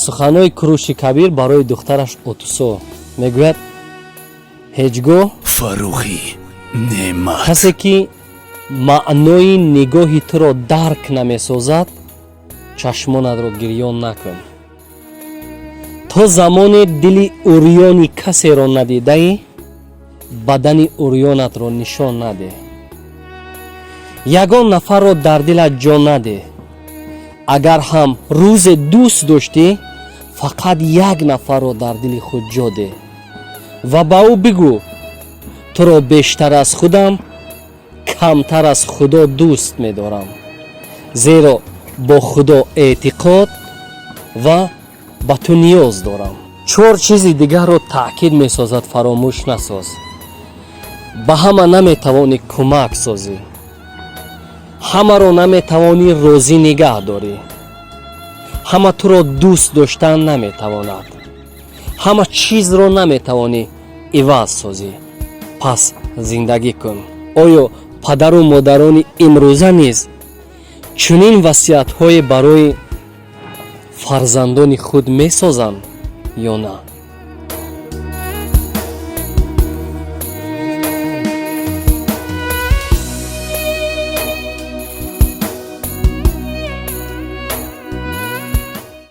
Суханҳои Куруши Кабир барои духтараш Отусо мегӯяд: ҳеҷ гоҳ Фаррухӣ Неъмат. касе, ки маънои нигоҳи туро дарк намесозад, чашмонатро гирён накун. То замоне дили урёни касеро надидаӣ, бадани урёнатро нишон надеҳ. Ягон нафарро дар дилат ҷо надеҳ. Агар ҳам рӯзе дӯст доштӣ, фақат як нафарро дар дили худ ҷо деҳ ва ба ӯ бигӯ: туро бештар аз худам, камтар аз Худо дӯст медорам, зеро бо Худо эътиқод ва ба ту ниёз дорам. Чор чизи дигарро таъкид месозад: фаромӯш насоз, ба ҳама наметавонӣ кӯмак созӣ, ҳамаро наметавонӣ розӣ нигаҳ дорӣ, ҳама туро дӯст доштан наметавонад, ҳама чизро наметавонӣ иваз созӣ. Пас зиндагӣ кун. Оё падару модарони имрӯза низ чунин васиятҳое барои фарзандони худ месозанд ё на?